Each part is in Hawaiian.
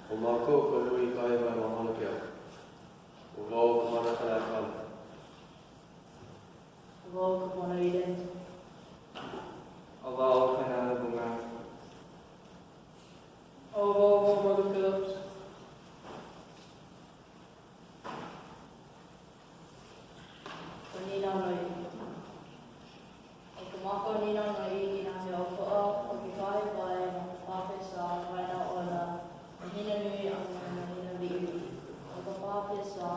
ʻO mākou ka hui kahe wai ma Mauna Kea. ʻO wau ka Mana Kalaeakala. ʻO wau ka Pono Edens. ʻO wau ka Nalo Bunga. ʻO wau Hoʻomalu Phillips. ʻO Nīnau Noiʻi. ʻO ko mākou nīnau noiʻi i nā mea ʻokoʻa o ke kahe wai ma ka pā pesa waena o nā mahina nui a me nā mahina liʻiliʻi. ʻO ka pā pesa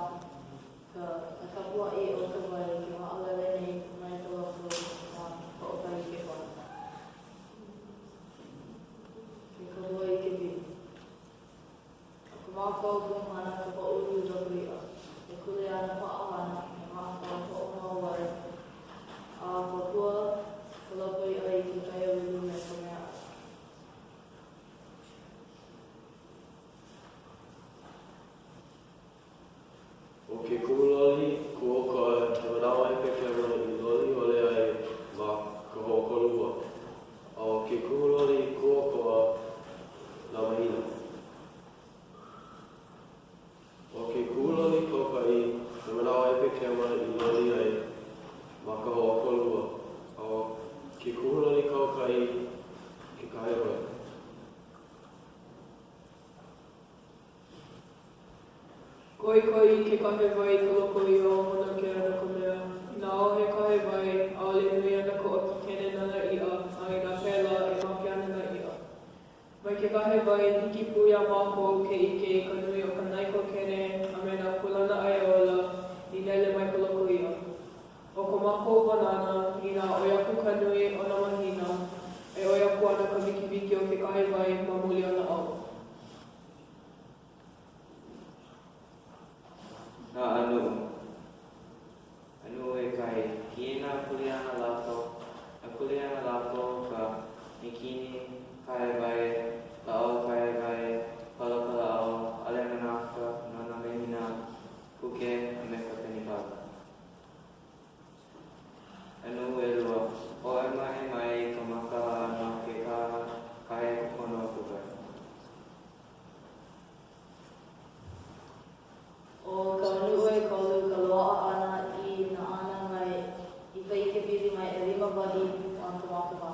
ka ka kapuaʻi o ka wai ke haʻalele nei mai ka loko ma hoʻokahi kekona. Ke kahua ʻikepili. ʻO ko mākou kumuhana ka hoʻoulu loko iʻa, he kuleana paʻahana, he mākau hoʻomau wai, a kōkua ka loko iʻa i ke kaiāulu me ka meaʻai. ʻO ke kumuloli kūʻokoʻa he manawa ʻepekema i loli ʻole ai ma ka hoʻokolua, a ʻo ke kumuloli kūʻokoʻa nā mahina. ʻO ke kumuloli kaukaʻi he manawa ʻepekema i loli ai ma ka hoʻokolua, a ʻo ke kumuloli kaukaʻi ke kahe wai. Koʻikoʻi ke kahe wai i ka loko iʻa o Mauna Kea no ka mea, inā ʻaʻohe kahe wai, ʻaʻole nui ana ka ʻokikene no nā iʻa, a inā pēlā, e make ana nā iʻa. Mai ke kahe wai, hiki pū iā mākou ke ʻike i ka nui o ka naikokene a me nā kūlana ʻai ola i nele mai ka loko iʻa. ʻO ko mākou wānana, inā ʻoi aku ka nui o nā mahina, e ʻoi aku ana ka wikiwiki o ke kahe wai ma muli o nā ʻau. Nā ʻanuʻu. ʻAnuʻu ʻekahi. Kiʻina kuleana lako. Nā kuleana lako ka mīkini, kahe wai, lāʻau kahe wai, palapala ʻau, ʻalemanaka no nā mahina kuke a me ka penikala. ʻAnuʻu ʻelua. Hōʻaemaʻemae i ka makaha no ke kahe kūpono o ka wai. ʻO ka ʻanuʻu ʻekolu ka loaʻa ʻana i nā ana mai i ka ʻikepili mai ʻelima wahi ma ka makaha.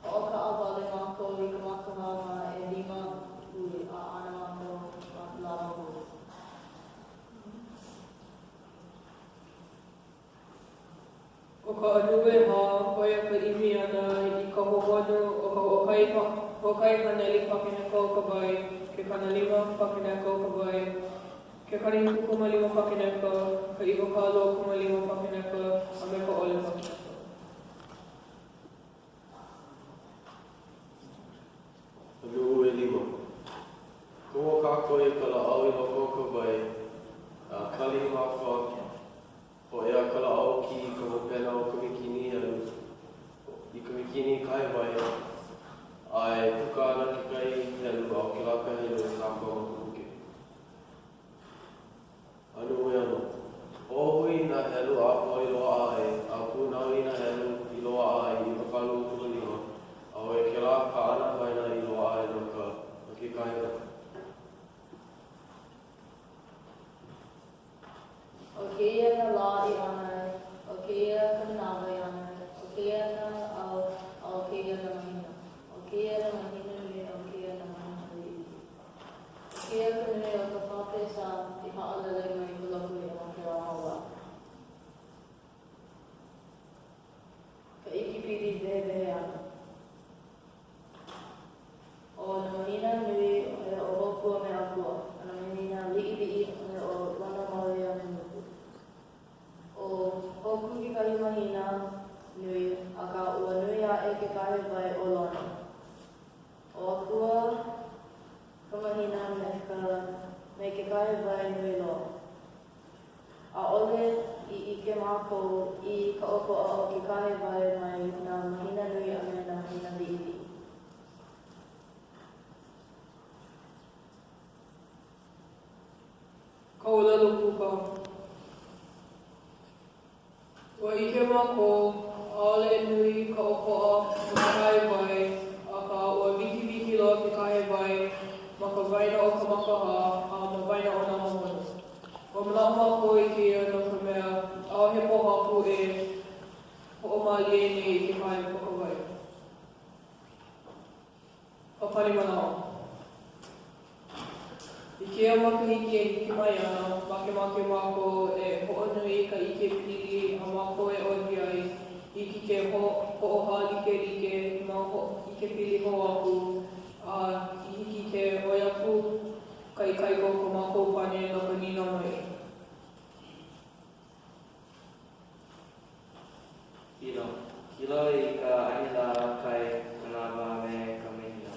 Hoʻokaʻawale mākou i ka makaha ma ʻelima hui a ana mākou ma kēlā mau hui. ʻO ka ʻanuʻu ʻehā, ʻo ia ka ʻimi ʻana i ka hohonu o ka hoʻokahi 100 pakeneka o ka wai, ke 50 pakeneka o ka wai, ke 75 pakeneka, ka 25 pakeneka, a me ka ʻole pakeneka. ʻAnuʻu ʻelima. Koho kākou i ka lāʻau i loko o ka wai, a kali mākou a hōʻea ka lāʻau kī i ka hopena o ka mīkini helu i ka mīkini kahe wai, a e puka ana kekahi helu a ʻo kēlā ka helu e kākau ma ka puke. ʻAnuʻu ʻeono. Hoʻohui i nā helu a pau i loaʻa ai, a pūnau i nā helu i loaʻa ai 25, a ʻo ia kēlā ka ana waena i loaʻa ai no ka no ke kahe wai. ʻO kēia nā lā i ana ai, ʻo kēia ka manawa i ana ai, ʻo kēia nā au, a ʻo kēia nā mahina, ʻo kēia nā mahina nui, a ʻo kēia nā mahina liʻiliʻi. ʻO kēia ka nui o ka pā pesa i haʻalele mai ka loko iʻa ma kēlā mau lā. Ka ʻikepili wehewehe ʻana. ʻO nā mahina nui ʻo ia ʻo Hōkū a me Akua, a nā mahina liʻiliʻi ʻo ia ʻo Lono Maoli a me Nuku. ʻO Hōkū kekahi mahina nui, akā ua nui aʻe ke kahe wai o Lono. ʻO Akua ka mahina me ka me ke kahe wai nui loa. ʻAʻole i ʻike mākou i ka ʻokoʻa o ke kahe wai mai nā mahina nui a me nā mahina liʻiliʻi. Ka ʻōlelo kūkā. Ua ʻike mākou, ʻaʻole nui ka ʻokoʻa o ke kahe wai, akā ua wikiwiki loa ke kahe wai. ma ka waena o ka makahā a ma waena o nā hohonu. Ua manaʻo mākou i kēia no ka mea, ʻaʻohe pōhaku e hoʻomālie nei i ke kahe o ka wai. Ka pani manaʻo. I kēia makahiki e hiki mai ana, makemake mākou e hoʻonui i ka ʻikepili a mākou e ʻohi ai, hiki ke hoʻohālikelike i mau ʻikepili hou aku, a i hiki ke ʻoi aku ka ikaika o ko mākou pane no ka nīnau noiʻi. Kilo. Kilo i ka anilā kai manawa a me ka mahina.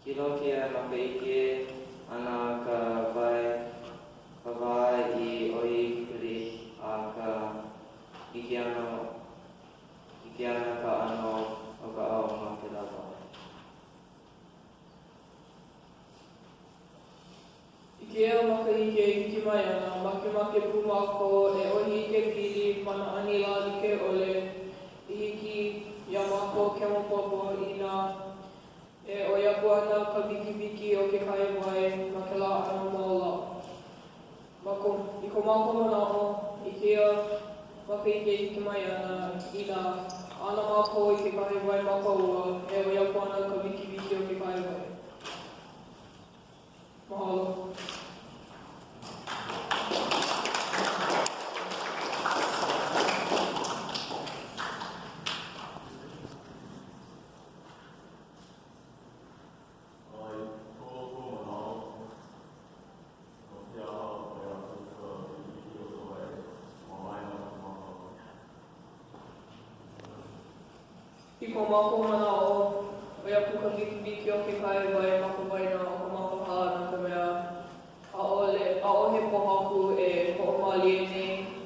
Kilo kēia no ka ʻike ʻana ka wai, ka wā i ʻoi pili a ka ʻike ʻana, ʻike ʻana ka ʻano o ka ao ma kēlā wā. I kēia makahiki e hiki mai ana, makemake pū mākou e ʻohi ʻikepili ma nā anilā like ʻole i hiki iā mākou ke maopopo inā e ʻoi aku ana ka wikiwiki o ke kahe wai ma kēlā ʻano mau lā. Ma ko, I ko mākou manaʻo, i kēia makahiki e hiki mai ana, inā ana mākou i ke kahe wai ma ka ua, e ʻoi aku ana ka wikiwiki o ke kahe wai. Mahalo. I ko ʻoukou manaʻo, no ke aha ʻoi aku ka wikiwiki o ka wai ma waena o ka maka? I ko mākou manaʻo, ʻoi aku ka wikiwiki o ke kahe wai ma ka waena o ka makahā no ka mea, ʻaʻole, ʻaʻohe pōhaku e hoʻomālie nei.